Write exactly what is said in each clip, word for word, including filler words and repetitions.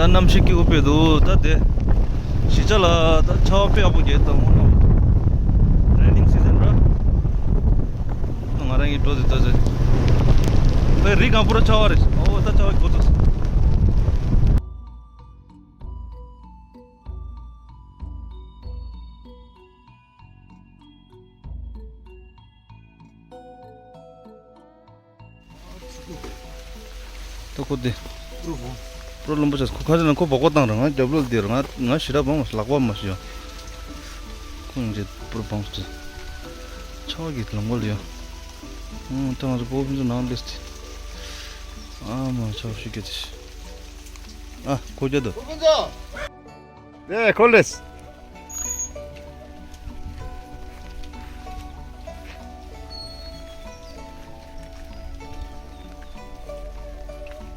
ད་གནམ་གཤིས་སྐྱིད་པོ་དཔེ་འདུག་ད་དེ་གཞིས་ཆགས་ལ་ད་ཆར་པ་དཔེ་ཡག་པོ་རྒྱག་ད་འོང་ལ། Raining season ར། ང་རང་གི་འགྲོ་དེ་ད་ཟེར། ད་རི་སྒང་པུ་ར་ཆར་པ་རེད། ཨོ་ད་ཆར་པ་འགོ་ཚུགས། ད་ཁོ་དེ། པྲོ་ལུམ་པོ་ཆེ་ཁོ་ཁ་ཅིག་ན་ཁོ་སྦག་སྦག་བཏང་ར། ང་རྒྱབ་ལོགས་དེར་ང་ང་ཞི་ར་བང་ལག་པ་མ་ཤི་ཡོང་། ཁོ་ཡང་ཅིག་པྲོ་བང་སུ། ཆར་པ་གི་ལམ་ཁ་ལ་ཡོང་། ཨང་ད་ང་ཚོ་སྤོ་བོ་ཕུན་ཚོགས་ནང་སླེབས་ཏེ། ཨ་མ་ཆར་པ་ཤི་སྐད་དེ། ཨ་ཁོ་རྒྱ་དོ། དེ་ཁོ་ལེས།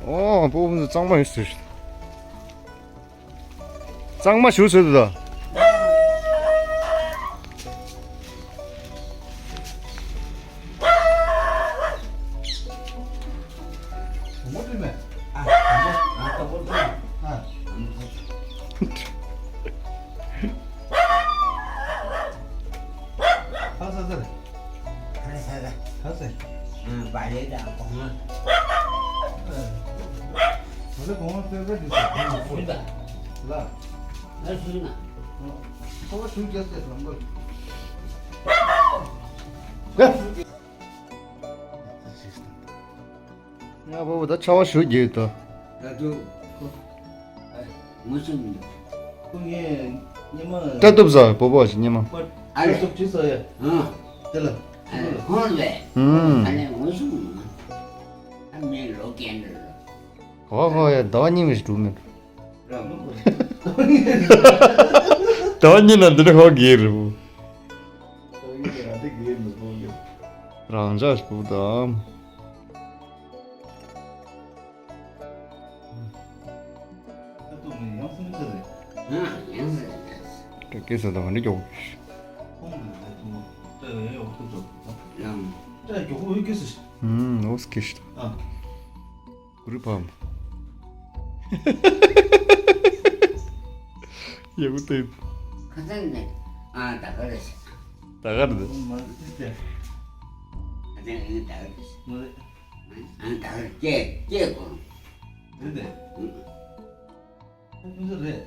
ཨོ་སྤོ་བོ་ཕུན་ཚོགས་གཙང་མ་ཡོད་ཟེར། གཙང་མ་ཞུ་ཟེར་དུ་ད། ང་བོ་བོ་ད་ཆར་པ་ཞུ་རྒྱུ་ད། ད་དུ་ཁོ་ངོ་ཤེས་མི་འདུག་ཁོ་ངས་ཉི་མ་སྐྲ་གཏུབ་ཟ་བོ་བོ་ཞིག་ཉི་མ་ཨ་ལེ་སྐྲ་གཏུབ་ཅི་ཟ་ཡ། ཨ་དེ་ལ་ཨ་ལེ་ཁོང་ལས་ཨ་ལེ་ངོ་ཤེས་མི་འདུག་ཨ་མེ་ལོ་ཀན་ལ་ཧོ་ཧོ་ཡ་ཟླ་བ་གཉིས་མི་ཞིག་འགྲོ་མེད། ཟླ་བ་གཉིས་ན་འདི་འདྲ་ཧོ་གེ་རེད་བོ། རང་ཅག་ཞིག་བུ་དང་། ཀྲ་ཀེ་ས་དང་འདི་ཀྱོག་ཨུམ་ཨོ་སི་ཀེ་ཤི། གུ་རུ་ཕམ། ཡག་པོ་བསྟན། ཁ་སང་ནས་ཨ་ད་ག་རེད། ད་ག་རེད། ཁ་སང་ཨེ་ད་ག་རེད། ཨ་ད་ག་རེད་ཀྱེ་ཀྱེ་གོ། རེད་དེ། ཕུན་ཚོགས་རེད།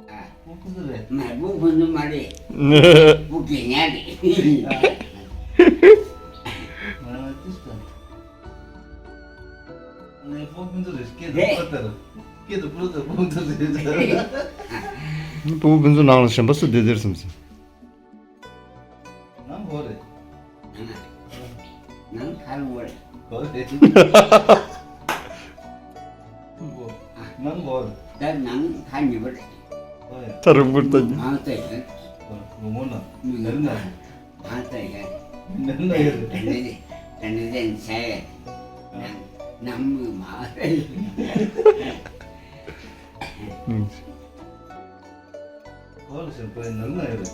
ཨ། ཕུན་ཚོགས་རེད། མ་ཕུན་ཚོགས་མ་རེད། ཕུ་རྒྱལ་ཉག་རེད། ཨ་ཅི་ཟེར། ཨ་ནི་ཕུ་ཕུན་ཚོགས་རེད། སྐད་དུ་པུ་ལོ་ལྟར། སྐད་དུ་པུ་ལོ་ལྟར་ཕུ་ཕུན་ཚོགས་རེད། ཕུ་ཕུན་ཚོགས་ནང་ལ་གཞན་པ་སུ་བསྡད་དེར་སོང་ཟེར། ནང་གོ་རེད། ནང་ནང་ཁ་ལོ་རེད། གོ་རེད། ནང་གོ་རེད། ད་ནང་ཁ་ཉེ་བ་རེད། གོ་རེད། ད་རུང་བུར་ད་ཉེ། མང་ཚད་ཡོད། ལོ་མོ་ན། ནང་ན། མང་ཚད་ཡོད། ནང་ན་ཡོད། ད་ནི་ད་ནི་ཟན་ཚད་ཡོད། ནང་ནང་མི་མ་རེད། གོ་ལ་ཞིག་པའི་ནང་ན་ཡོད།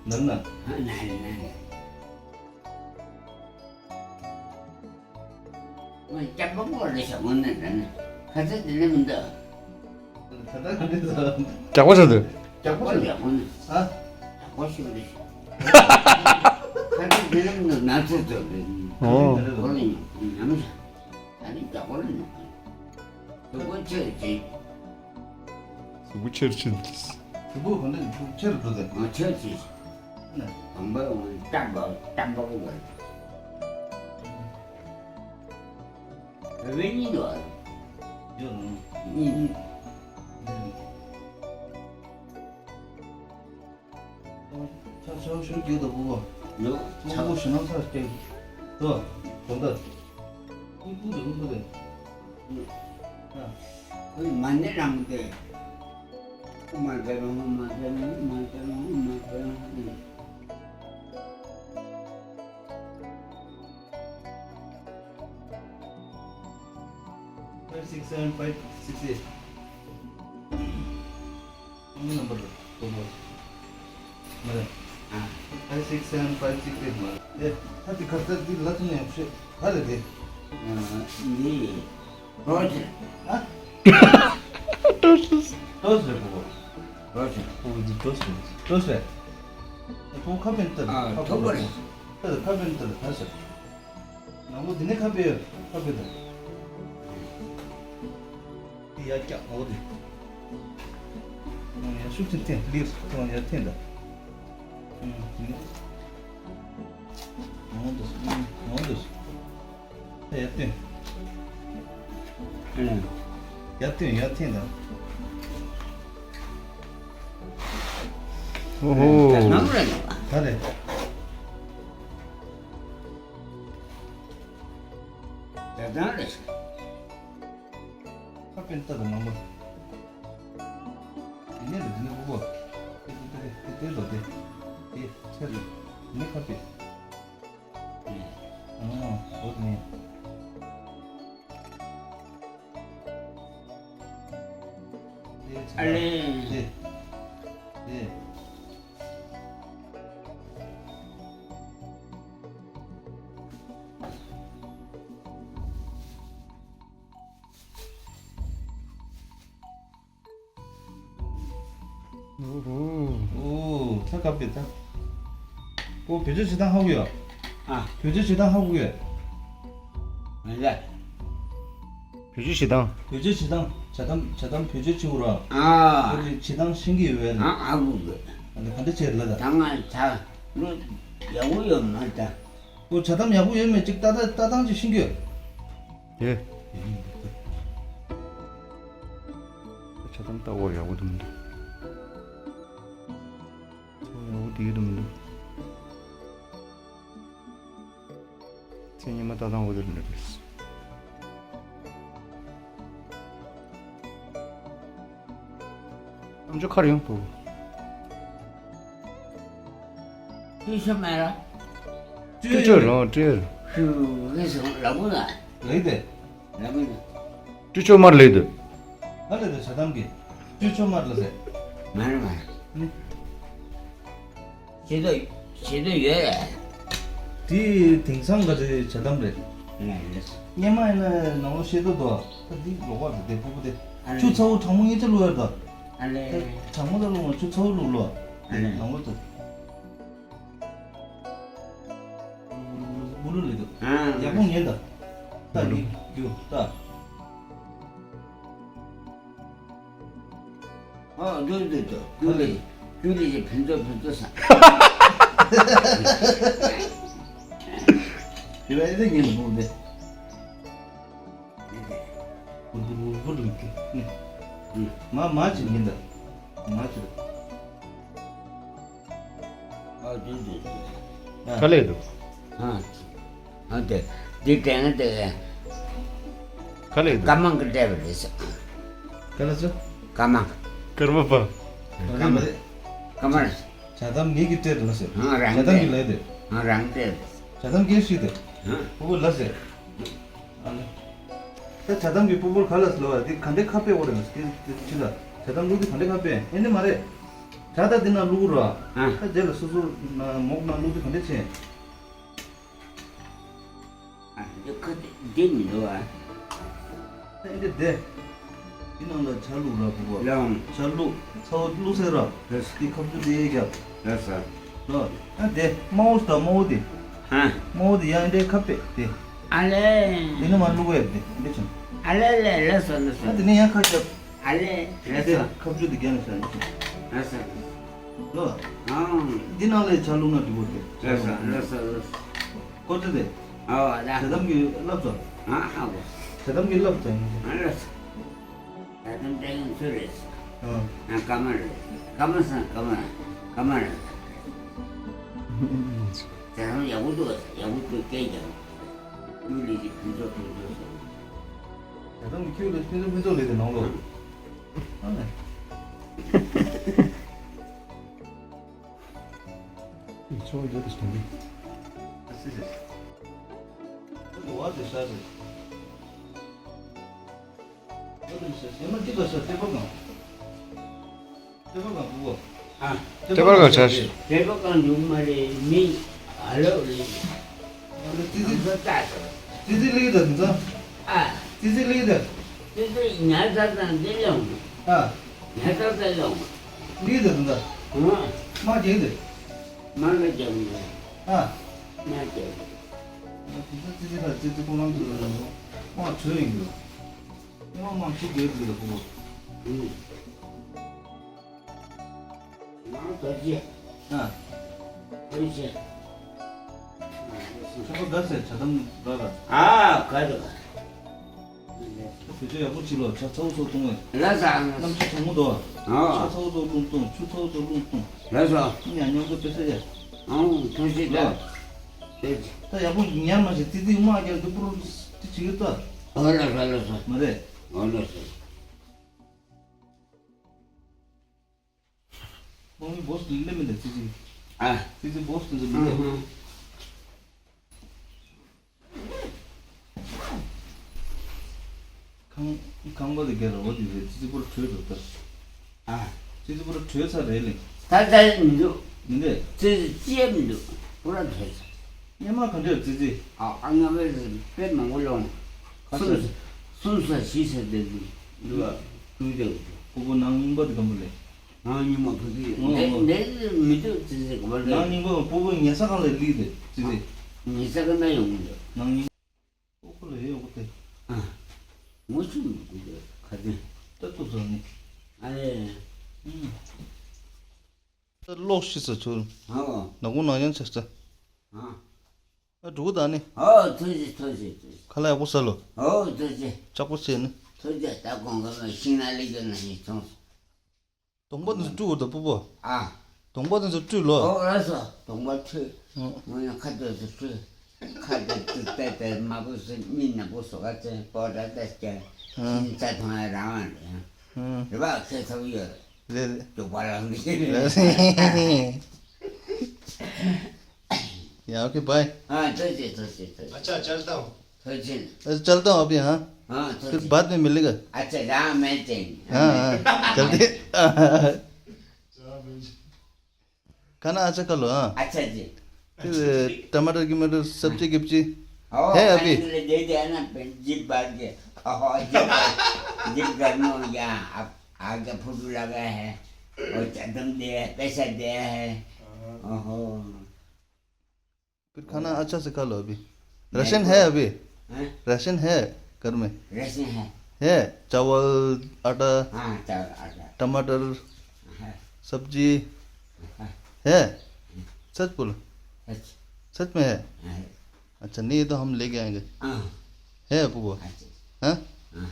ནང་ན། ནང་ན་ཡོད། ང་སྐྱག་པ་མོ་ལ་ཞག་ངོ་ནས་ར་ནི་ཁ་ཚ་དེ་ནས་མི་འདུག་ད་ལྟ་ག་འདྲ་ཟ། སྐྱག་པ་ཟ་འདུག་སྐྱག་པ་ཟ། ཡག་པོ་ནི། ཨ། ཡག་པོ་ཞིག་རེད། ཁ་ཚ་དེ་ནས་མི་འདུག་ན་ཚ་ཚ་རེད། ཨོ། གོ་ལ་ཉམས་ཉམས་ཤག་ད་ནི་རྒྱ་གོ་ལ་ནི། གཟུགས་པོ་ཆེར་ཕྱིན། གཟུགས་པོ་ཆེར་ཕྱིན། གཟུགས་པོ་ག་འདྲ་ཆེར་འགྲོ་དེ། ང་ཆེར་ཕྱིན། ནི། དང་པོ་ང་སྐྲ་འབག་སྐྲ་འབག་དགོས། བོད་པའི་གཉིས་འདུག་ཨ། ཡོད་ནོ། གཉིས། ཆ་ཆ་ཤོད་རྒྱུ་དང་པོ། ཡོད། ཆ་པོ་ཞུ་ན་ཚ་སྐྱེ། དོ། དོ་འདི། ཨི་ཀུ་དང་ཨི་ཀུ་དང་། ཨ། ཁོས་མ་ཎི་རང་དེ། མ་དེ་རང་མ་དེ་རང་མ་དེ་རང་མ་དེ་རང་། Five six seven five six eight. ཨང་ནམ་བར་ལ་གོ་མོ། མ་རེད། ཨ། Five six seven five six eight མ་རེད། ཨེ། ད་དེ་ཁ་ཚ་དེ་ལ་ཚོ་ནས་ཤེས་ག་རེད་དེ། ཨ། འདི། རོ་ཇི། ཨ། ཏོས་རེད་ཕུ་བོ། ཏོས་རེད། ཕུ་བོ་འདི་ཏོས་རེད། ཏོས་རེད། ཕུ་བོ་ཁ་པན་ཏི་རེད། ཨ་ཁ་པན་ཐོབ་པ་རེད། ཏི་རེད། ཁ་པན་ཏི་རེད། ད་ཟེར། ནང་ལོ་འདི་ནས་ཁ་པན་ཡོད། ཁ་པན་ཏི་རེད། འདི་ཡར་བཀྱག་འོ་དེ། ཡར་ཤུགས་ཆེན་འཐེན། ལིར་ཐོང་ཡར་འཐེན་ད། འོ་དེ། འོ་དེ། ཡར་བཏོན། ཨ། ཡར་བཏོན། ཡར་འཐེན་ད། ཨོ་ཧོ། ད་ནམ་རེད་ལ། ད་རེད། ད་ད་རེད། ཁ་པན་ཏི་དང་ནང་མ། དེ་ནས་རེད། དེ་ནས་ཕུ་བོ། དེ་དེ་དེ་དེ་དེ་ལོ་དེ། དེ་ཚེ་རེད། དེ་ནས་ཁ་པན། ཨ། འོ་དེ་ནས། ཨ་ལེ། དེ། དེ། ཨོ་ཧོ། ཨོ། ད་ཁ་པན་ད། ཨོ། བེད་སྤྱོད་བྱེད་སྟངས་ཧ་གོ་ཡོད། ཨ། བེད་སྤྱོད་བྱེད་སྟངས་ཧ་གོ་ཡོད། མི་འདྲ། བེད་སྤྱོད་བྱེད་སྟངས། བེད་སྤྱོད་བྱེད་སྟངས། ཇ་དམ། ཇ་དམ་བེད་སྤྱོད་བྱེད་དགོས་ར། ཨ། ཨོ་དེ་བྱེད་སྟངས་ཤེས་ཀྱི་ཡོད་པས། ཨ། ཨ་ཁུ་གི། ཨ་ནི་ག་འདྲ་བྱེད་ལ་ད། ད་ང་ཇ་ལོ་ཡག་པོ་ཡོད་མ་རེད་ད། ཨོ་ཇ་དམ་ཡག་པོ་ཡོད་མེད་ཅིག་ལྟ་ལྟ་ལྟ་སྟངས་ཅིག་ཤེས་ཀྱི་ཡོད། དེ། ཇ་དམ་ལྟ་བར་ཡག་པོ་འདུག་མི་འདུག་ཚོ་ཡག་པོ་དེ་འདུག་མི་འདུག་ཚེ་ཉི་མ་ལྟ་སྟངས་འོ་དེ་འདྲ་རེད། ཨམ་ཅོག་ཁར་ཡོང་དུ། ཅི་ཤོད་མེད་ར། ཅི་ཅོ་རང་ཅི། ཤུ་གི་སོང་ལ་མོ་ན། ལེགས་དེ། ལ་མོ་ན། ཅི་ཅོ་མར་ལེགས་དེ། ཨ་ལེ་དེ་ཇ་དམ་གི། ཅི་ཅོ་མར་ལ་ཟེ། མ་རེད་མ་རེད། ནི། ཤེས་ཏོ་ཤེས་ཏོ་ཡོད། དེ་དེང་སང་ག་ཚོད་ཇ་དམ་རེད། ལ་ལ། སྔོན་མ་ཡིན་ན་ནང་ལོ་ཤེས་ཏོ་དོ། ད་འདི་ལོག་པ་རེད་དེ་ཕུ་བོ་དེ། ཨ་ཆུ་ཚ་བོ་གྲང་མོ་ངེད་ཅག་བླུག་ཡོད་དོ། ཨ་ལེ། ད་གྲང་མོ་ད་བླུག་མ་ཆུ་ཚ་བོ་བླུག་ལོ། ཨ་ལེ། ནང་ལོ་དོ། བུ་ལུ་ལི་དོ། ཨ། ཡག་པོ་ཉན་ད། ད་ཡིག་རྒྱུ་ད། ཨོ་འདུག་འདུག་འདུག་ཀུ་ལི་ཀུ་ལི་ཡི་ཕན་ཚུན་ཕན་ཚུན་ས། དེ་བས་དེ་ཉིན་མོ་འདི། འུ་འུ་འུ་འུ་ལུག་གི་ནི། མ་མ་ཅིག་མིན་ད། མ་ཅིག་ཨོ་འདུག་འདུག་འདུག་ག་ལེ་འདུག་ཨ། ཨ་དེ། འདི་དྲན་དེ། ག་ལེ་འདུག་ཀརྨ་གིས་སྤྲད་པ་རེད་ཟེར། ག་ལེ་ཟེར། ཀརྨ། ཀརྨ་པ། ཀརྨ། ཀརྨ། ཇ་དམ་ངེད་ཀྱིས་སྤྲད་རེད་ཟེར། ཨ་རང་ཇ་དམ་གྱིས་ལབ་དེ། ཨ་རང་སྤྲད། ཇ་དམ་སྐད་ཤེས་དེ། ཨ། ཕུ་བོ་ལ་ཟེར། ཨ་ལེ། ད་ཇ་དམ་གྱིས་ཕུ་བོར་ག་ལ་ཟེར་ལབ་པ་དེ་ག་འདྲའི་ཁ་དཔེ་འོ་རེད་ཟེར་དེ་ཅི་ལ། ཇ་དམ་བླུགས་དུས་ག་འདྲའི་ཁ་དཔེ་ཨེ་ནི་མ་རེད། ཇ་ད་འདི་ནང་བླུགས་ར། ཨ། ད་རྗེས་ལ་སོ་སོ་ན་མོག་ནང་བླུགས་དུས་ག་འདྲ་བྱེད། ཨ་འདི་ཁ་འདི་མི་འདུག་ཨ། ཨ་འདི་བསྡད། འདི་ནང་ལ་ཇ་བླུགས་ར་ཕུ་བོ། ལའང་། ཇ་བླུགས། ཚ་བོ་བླུགས་ཟེར་ར། ལགས། འདི་ཁ་བཅུ་འདི་རྒྱབ། ལགས་སོ། ལོ། ཨ་འདི་དམར་བོ་ད་དམར་བོ་འདི། ཧ། དམར་བོ་འདི་ཡང་འདྲའི་ཁ་དཔེ་འདི། ཨ་ལེ། འདི་ནི་མ་བླུགས་པས་འདི་འདི་བྱུང་། ཨ་ལེ་ལེ་ལགས་སོ་ལགས་སོ། ཨ་འདི་ནི་ཡང་ཁ་རྒྱབ། ཨ་ལེ། ལགས་སོ། ཁ་བཅུ་འདི་རྒྱབ་ནས་ཤར་འདི་བྱུང་། ལགས་སོ། ལོ། ཨང་། འདི་ནང་ལ་ཇ་བླུགས་ན་འགྲིག་གོ་དེ། ལགས་སོ་ལགས་སོ་ལགས་སོ། ཀོ་ཏི་དེ། ཨོ་ལ། ཇ་དམ་གྱིས་བསླབས་ཚར། ཨ་ཧ་གོ། ཇ་དམ་གྱིས་བསླབས་ཚར་ཡིན། ཨ་ལ། ཇ་དམ་དེ་ཡང་ཚུལ་རེད། ཨ། ཨ་ཀ་མ་རེད། ཀ་མ་སང་ཀ་མ་ཀ་མ་རེད། ཇ་དམ་ཡག་པོ་འདུག་ཡག་པོ་འདུག་སྐད་ཀྱང་། ཁྱོད་ལས་ཀྱི་ཕུན་ཚོགས་ཕུན་ཚོགས་སོང་། ཇ་དམ་གྱིས་ཁྱོད་ལས་ཕུན་ཚོགས་ཕུན་ཚོགས་ལས་དེ་ནང་ལོགས། ཨ་ནི། ཚོགས་འདི་དེ་སྟོང་གི། ཨ་སི་སི། ཝ་དེ་ཤ་ཟེར། ཝ་དེ་ཤ་ཟེར་མ་ཅི་ག་ཤ་ཏེ་པ་གང་། ཏེ་པ་གང་བུ་གོ། ཨ། ཏེ་པ་གང་ཤ་ཟེར། ཏེ་པ་གང་ཉུང་མ་རེད་མི་ཨ་ལོ་རེད། ཨ་ལོ་ཙི་ཙི། ཙི་ཙི་ལི་ད་ཙི་ཙི། ཨ། ཙི་ཙི་ལི་ད། ཙི་ཙི་ཉ་ད་དང་ཏེ་ལོང་། ཨ། ང་ད་ལྟ་ཡོང་། འདི་དེ་འདི། ཨ། མ་རྒྱག་དེ། མ་ལ་རྒྱག་མི་འདུག་ཨ། མ་རྒྱག་ཨ། དེ་ཚོ་ཙི་ཙི་ལ་ཙི་ཙི་ཁོ་རང་ཚོ་ལ་ཡོང་། མ་བྲོས་ཡིན་འདུག་མ་མ་ཅི་རྒྱག་དེ་ལ་ཁོ། ཨུ། ང་རྡོ་རྗེ། ཨ། རྡོ་རྗེ། ཁྱོད་ཚོ་དགའ་ཟེར་བྱ་དམ་ར་ར། ཨ། དགའ་རེད། བེད་སྤྱོད་ཡག་པོ་བྱེད་ལོ། ཇ་ཚ་བོ་ཚོ་བཏུང་བས། ལགས་སོ། གནམ་གཤིས་གྲང་མོ་འདུག་ཨ། ཇ་ཚ་བོ་ཚོ་བཏུང་བཏུང་། ཆུ་ཚ་བོ་ཚོ་བླུགས་བླུགས། ལགས་སོ། ཡང་མཉམ་དུ་དཔེ་ཟེར་ཡ། ཨང་། ཐུགས་རྗེ་ཆེ། ལགས། ཐུགས་རྗེ་ཆེ། ད་ཡག་པོ་ཉར་མ་ཤེས། ཙི་ཙི་དམག་རྒྱག་དུས་པུ་རུ་ཏི་བྱེད་ཀྱི་ལྟ། ཨོ་ལགས་སོ་ལགས་སོ། མ་རེད། ཨོ་ལགས་སོ། དམག་མི་བོ་སི་ལེ་མི་འདི་ཙི་ཙི། ཨ། ཙི་ཙི་བོ་སི་འདི་མི་འདི། ཨུ་ཧུ། ཁང་ཁང་པ་འདི་རྒྱ་ར་བ་འདི་རེད། ཙི་ཙི་པོ་ར་བྲོས་འགྲོ་ད། ཨ། ཙི་ཙི་པོ་ར་བྲོས་ཚར་རེད་ལེ། ད་ལྟ་མི་འདུག་མི་འདི། ཙི་ཙི་ཅི་ཡང་མི་འདུག་པུ་ར་བྲོས་ཚར། སྔོན་མ་ག་འདྲ་ཙི་ཙི། ཨ། ཨ། སྔ་མ་དཔེ་མང་པོ་ལོངས། ཁ་གསུམ་ཤས། གསུམ་ཤས་བཞི་ཤས་དེ་འདུག་འདུག་ཨ། འདུག་དེ། ཕུ་བོ་ནང་རྙིང་པ་དེ་ག་འདྲ་རེད། ནང་རྙིང་པ་ཕ་གི། ཨོ། འདི་ཨོ། འདི་མི་འདུག་ཙི་ཙི་ག་པར་འདུག་ནང་རྙིང་པ་ཕུ་བོ་ཉལ་ས་གང་ལ་སླེབས་དེ་ཙི་ཙི། ཉལ་ས་གང་ན་ཡོང་གི་འདུག་ནང་རྙིང་པ། ཨོ་ཁོ་ལ་ཡོད་ཡོད་ཁོ་དེ། ཨ། ངོ་ཆུ་མི་དགོས་དེ་ཁ་དེ། ལྟ་ཐུབ་ས་ནི། ཨ་ལེ། ཨུམ། ད་ལོག་ཤི་ས་ཚུར། ཨོ། ནག་པོ་ནག་ཡང་ཆགས་ས། ཨ། ཨ། འགྲོ་གི་ད་ནི། ཨོ། ཐུགས་རྗེ་ཐུགས་རྗེ་ཐུགས་རྗེ། ཁ་ལག་ཡག་པོ་ཟ་ལོ། ཨོ། ཐུགས་རྗེ། ལྕགས་པོ་བྱས་ནི། ཐུགས་རྗེ། ད་གོང་ག་མ་ཤིང་ནགས་ལས་རྒྱུ་ན་ཡིན་སོང་། གདོང་པ་འདི་ཚོ་བཀྲུས་འོ་ད་ཕུ་བོ། ཨ། གདོང་པ་འདི་ཚོ་བཀྲུས་ལོ། ཨོ་ལགས་སོ། གདོང་པ་བཀྲུས། ཨོ། ངོ་ཡང་ཁ་དོག་ཚོ་བཀྲུས། ཁ་དོག་ཚོ་བལྟས་བལྟས་མ་བུ་སུ་མི་ན་བུ་སོ་ག་ཚོས་པོ་ཏ་ཏ་སྐྱ། ཨ། ཤིང་ཚ་ཐང་ཡ་རང་བ་རེད། ཨ། རེད་པ། ཁེ་ཐོག་ཡོད། རེད་རེད། ཅོག་པ་རང་གི་རེད། ཡ། ཨོ་ཁེ། བའི། ཨ། ཐུགས་རྗེ་ཐུགས་རྗེ་ཐུགས་རྗེ། ཨ་ཅག་ཅག་དང་། ཐུགས་རྗེ། ཨ། चलता हूँ अभी, हाँ। हाँ, फिर बाद में मिलेगा। अच्छा, राम है तेरी। हाँ, हाँ, जल्दी। खाना अच्छा खा लो, हाँ। अच्छा जी। फिर टमाटर की, मतलब, सब्जी गिब्जी है अभी? खाने के लिए दे देना, जीप भर के। ओहो, जीप भर, जीप गर्म हो गया। अब आगे फोटो लगा है। और चंदन दे है, पैसा दे है। ओहो। फिर खाना अच्छा से खा लो अभी। राशन है अभी? हैं? राशन है घर में? राशन है। है? चावल, आटा, हाँ, चावल, आटा। टमाटर, है। सब्जी, हाँ। है? सच बोलो। सच। सच में है? हाँ। अच्छा, नहीं तो हम लेके आएंगे। हाँ। है अप्पू को? अच्छा। हाँ? हाँ।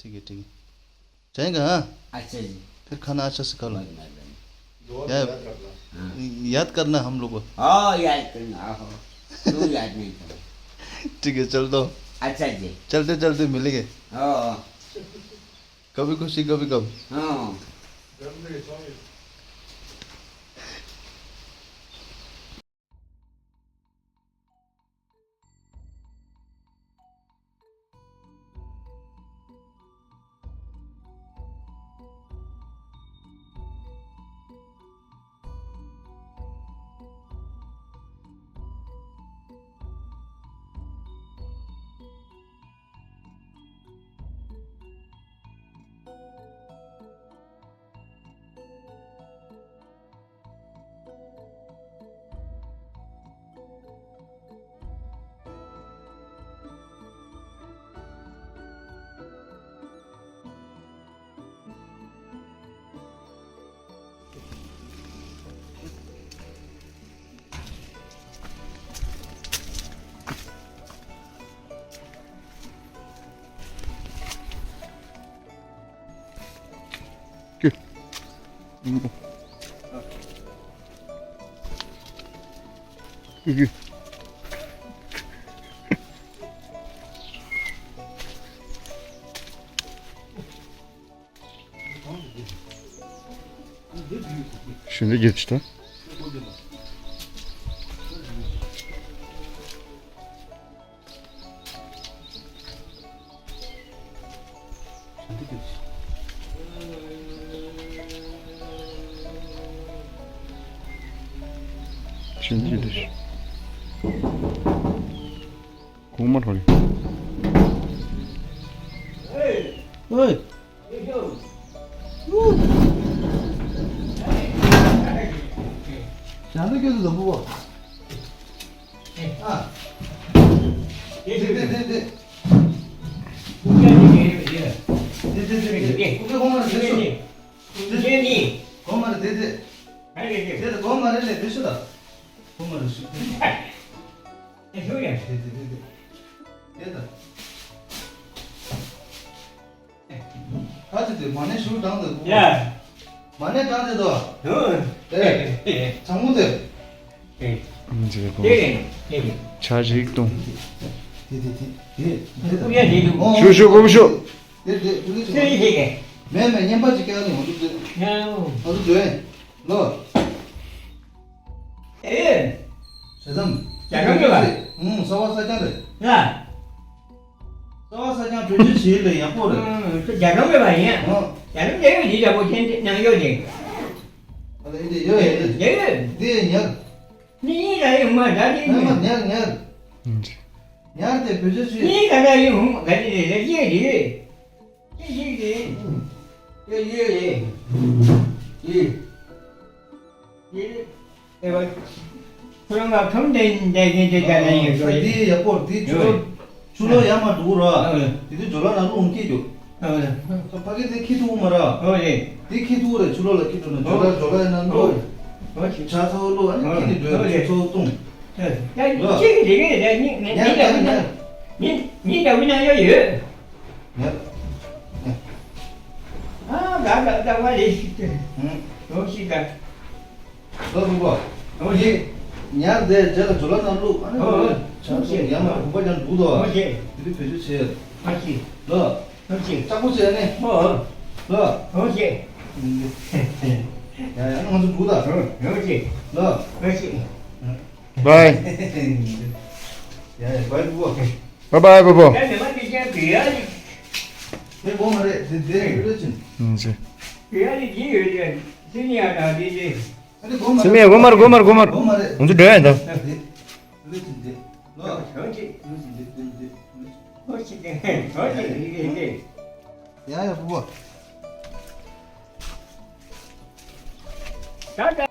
ठीक है, ठीक है। जाएगा, हाँ? अच्छा जी। फिर खाना अच्छा से खा लो। बहुत मेहरबानी। दुआ में याद रखना। हाँ। याद करना हम लोग को। हाँ, याद करना, आहो। क्यों याद नहीं करो? ठीक है, चलता हूँ। अच्छा जी। चलते चलते मिलेंगे। हाँ। कभी खुशी, कभी गम। हाँ। ཞུ་འདི་བརྒྱབ་ཅིག་ད། ཞུ་འདི་བརྒྱབ་ཅིག་གོང་མ་ཐོག་ལས། ཨོའི། ཨ་ནི་ཁྱོད་ཚོ་བཟང་པོ། ཨ། དེ་དེ་དེ་དེ། དེ་དེ་དེ་དེ། ཁོ་པའི་གོང་མ་རེད་དེ་ཤོད། དེ་དེ་གོང་མ་རེད་དེ་དེ། དེ་དེ་གོང་མ་རེད་ལས་དེ་ཤོད་ད། གོང་མ་རེད་ཤོད། དེ་དེ་དེ་དེ། དེ་ད། ཁ་ཅིག་དེ་མ་ཎི་ཞུ་དྲང་དེ་གོ། ཡ། མ་ཎི་དྲང་དེ་དོ། ཧུ། དེ། ཚང་མོ་དེ། དེ། ཇེ་གོ། དེ་རེད། དེ་རེད། ཆ་ཞིག་ཏུང་། དེ་དེ་དེ་དེ། དེ་ད། ཀུ་ཡ་དེ་འདུག་ཨོ། ཞུ་ཞུ་གོ་ཞུ། དེ་དེ་ཀུ་ཡ་ཞུ། ཤེས་ཀྱི་ཤེས་ཀྱི། མེད་མེད་བརྙན་པ་ཅིག་ཀྱང་ནི་འོ་འདུག་དེ། ཡ། འོ་འདུག་དེ། ལོ། ཨེ། ཟེར་ཙམ། རྒྱ་གར་གྱི་བ། ཨུང་། གསར་བ་གསར་རྐྱང་རེད། ལ། གསར་བ་གསར་རྐྱང་བེད་སྤྱོད་བྱེད་ལས་ཡག་པོ་རེད། ཨུང་། ཁྱོད་རྒྱ་གར་གྱི་བ་ཡིན། ཨོ། རྒྱ་གར་གྱི་ཡོད་འདི་འདྲ་པོ་ཁྱེད་འདི་ནང་ཡོད་ཅིང་། ཨ་ལས་འདི་ཡོད་ཡོད་ཡོད། འདི་ཉར། ནི་ཡིན་ལ་ཡོད་མ་འདྲ་འདི་ཉར་མ་ཉར་ཉར། ཉར་དེ་བེད་སྤྱོད་བྱེད། ནི་ག་འདྲ་ཡོད་མ་ག་འདི་རེད་ལ་ཡོད་རེད། ཅི་ཞིག་རེད། ཡོད་ཡོད་རེད། ཡོད། ཡོད། ཨེ་བ། ཁྱོད་རང་ལ་ཁམས་ལྡན་ལྡན་མཁན་དེ་ག་ལ་ཡོད་ཨ། རེད། འདི་ཡག་པོ་འདི་ཆུ་ལོ། ཆུ་ལོ་ཡར་མར་འགྲོ་གི་ར། ཨ། དེ་དུས་ཇོ་ལ་ནང་ལོགས་འཁྱེར་རྒྱུ། ཨ། ཕ་གི་དེ་འཁྱེར་ཐུབ་མ་ར། ཨ་རེད། དེ་འཁྱེར་ཐུབ་རེད། ཆུ་ལོ་ལ་འཁྱེར་འགྲོ་ན་ཇོ་ལ་ཇོ་ལ་ཡིན་ན་ལོ། ཨ། ཇ་ཚ་བོ་ལོ་ཨ་ནི་ཨ། འཁྱེར་ནས་འགྲོ་ཨ་ཡ་ཆུ་རེད། ཚ་བོ་བཏུང་། ཨ། ཡ་ལོ། གཅིག་གི་རེ་རེ་རེ་གཉིས་ངས་ཉར་ཉིན་ལྟ་ཉར་བུ་ན་ཉར། ཉིན་ཉིན་ལྟ་བུ་ན་ཡོད་ཡོད། ཉར། ཨ་ད་ད་ད་བ་རེ་ཞིག་དེ། ཨུང་། ལོ་ཞིག་ད། ལོ་རུ་བ། ཨོ་ཞེས། ཉར་དེ་རྗེས་ལ་ཇོ་ལ་ནང་བླུགས། ཨ་ནི་ཨོ་ཨོ། ཆང་སོང་ཡ་མ་བུམ་པ་ཀྱང་འདུག་དོ། ཨོ་ཞེས། དེ་དུས་བེད་སྤྱོད་བྱེད། ཨོ་ཞེས། ལོ། ཨོ་ཞེས། ལྕགས་པོ་བྱས་ནས། ཨོ་ཨོ། ལོ། ཨོ་ཞེས། ཡ་ཡ་ང་ཚོ་འདུག་ད། ཨོ་ཨོ་ཞེས། ལོ། ཨོ་ཞེས། བའི། ཡ་ཡ་བའི་བུ། བའི་བའི་བུ་བུ། ད་ཉི་མ་དེ་ཀྱང་བི་ཡ་ལི། དེ་གོ་མ་རེད་དེ་དེ་རེད་ཅིང་། ཨུང་ཅི། བི་ཡ་ལི་ཅི་ཡོད་ཅིང་། སི་ནི་ཡ་ན་དེ་དེ། ཨ་ནི་གོ་མ་སི་མེ་གོ་མར་གོ་མར་གོ་མར། གོ་མ་རེད། ང་ཚོ་འགྲོ་ཡ་ད། ལོ། ཡོ་ཅི། ཡོ་ཅི་འདི་འདི་འདི། ཡོ་ཅི་འདི་འདི་འདི། ཡ་ཡ་བུ་བུ། ད་ད།